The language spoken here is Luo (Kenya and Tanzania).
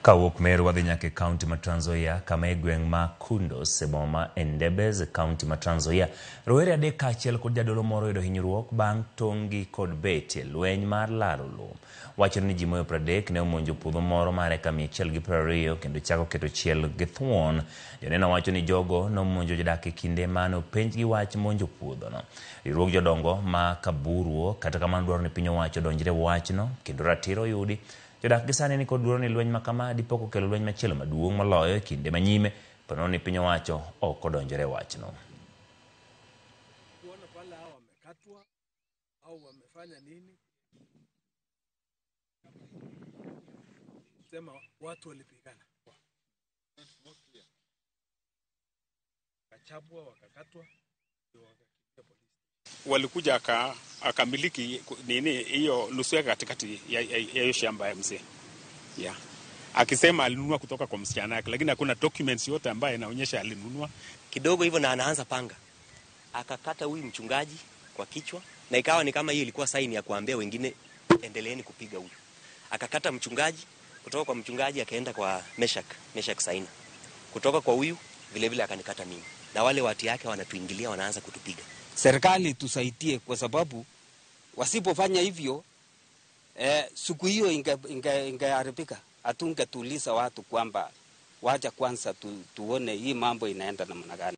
Kawuok Meru wadhi nyaka e kaunti ma Trans Nzoia kama e gweng' ma Kundos e boma ma Endebess e kaunti ma Trans Nzoia rowere adek kaachiel kod jadolo moro oyudo hinyruok bang' tong'-gi kod beti e lweny mar laro lowo. Wachore ni ji moyo 30 ne omonjo puodho moro mar eka 120 kendo chako keto chiel gi thuon. Joneno wacho ni jogo nomonjo jodak e kinde mane openjgi wach monjo puodhono. Riwruog jodongo ma Kaburuo kata kamano dwaro ni piny owacho odonjre e wachno kendo ratiro oyudi. Jodak gi sani ni kod luoro ni lweny ma kama dipo kokelo lweny machielo maduong' moloyo e kinde manyime ponono ni piny owacho ok odonjore e wachno. Kuona pale hao wamekatwa au wamefanya nini, sema watu walipigana, wakachapwa, wakakatwa, ndio wakakimbia polisi. Walikuja akamiliki nini hiyo nusu yake katikati ya hiyo shamba ya mzee. Yeah. Akisema alinunua kutoka kwa msichana yake, lakini hakuna documents yote ambayo inaonyesha alinunua. Kidogo hivyo na anaanza panga. Akakata huyu mchungaji kwa kichwa, na ikawa ni kama hiyo ilikuwa sign ya kuambia wengine endeleeni kupiga huyu. Akakata mchungaji, kutoka kwa mchungaji akaenda kwa Meshak, Meshak Saina. Kutoka kwa huyu vile vile akanikata mimi. Na wale watu yake wanatuingilia wanaanza kutupiga. Serikali tusaidie kwa sababu wasipofanya hivyo, siku hiyo ingeharibika. Hatungetuliza watu kwamba wacha kwanza tuone hii mambo inaenda namna gani.